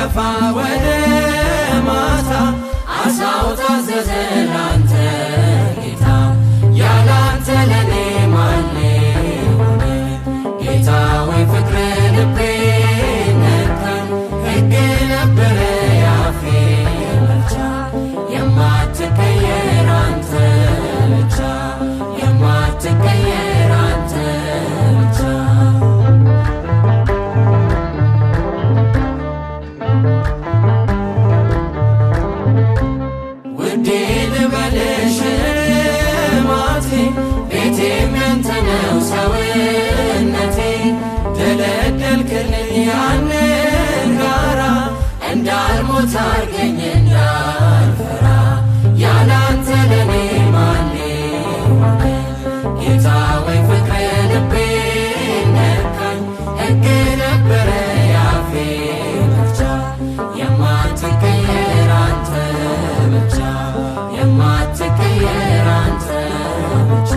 ሲከፋ ወደ ማታ አሳው ታዘዘ ላንተ ጌታ ያላንተ ለኔ ማን ሆነ ጌታ ወይ ፍቅር ልቤን ነካኝ ሕግ ነበረ ያፌ መፍቻ የማትቀየር አንተ ብቻ የማትቀየር አንተ ብቻ። ውዴ ልበልሽ ልማቴ ቤቴም ያንተ ነው ሰውነቴ ደለደልክልኝ ያንን ጋራ እንዳልሞት አድርገኝ እንዳልፈራ ያላንተ ለኔ ማን ሆነ ጌታ ወይ ፍቅር ልቤን ነካኝ ሕግ ነበረ ያፌ መፍቻ የማትቀየር አንተ ብቻ የማትቀየር አንተ ብቻ።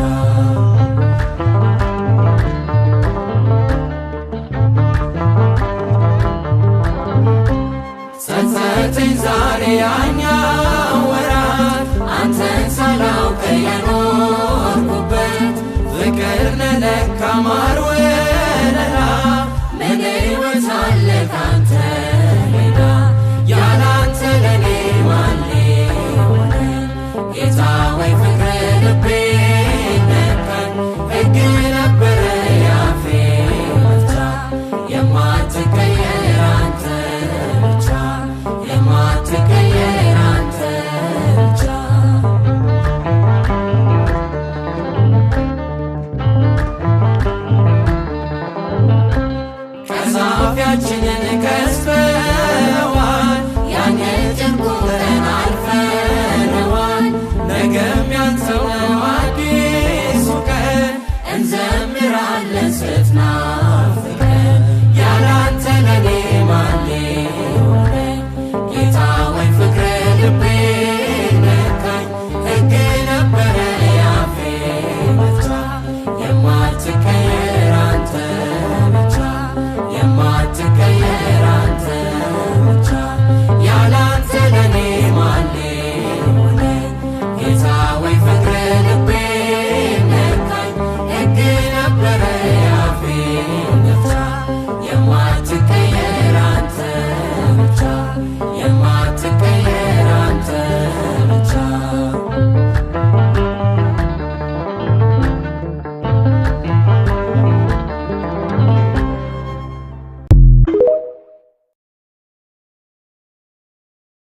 ጸጸተኝ ዛሬ ያኛው ወራት አንተን ሳላውቅ የኖርኩበት ፍቅር ነህ ለካ ማር ወለላ ምን ሕይወት አለ ካንተ ሌላ ያላንተ ለኔ ማን ሆነ ጌታ ወይ ፍቅር ልቤን ነካኝ ሕግ ነበረ ያፌ መፍቻ የማትቀየር አንተ ብቻ የማትቀየር አንተ ብቻ። ቀዛፊያችንን ቀዝፈዋል ያንን ጭንቁን ቀን አልፈነዋል ነገም ያንተው ነው አዲሱ ቀን እንዘምራለን ስትናፍቀን።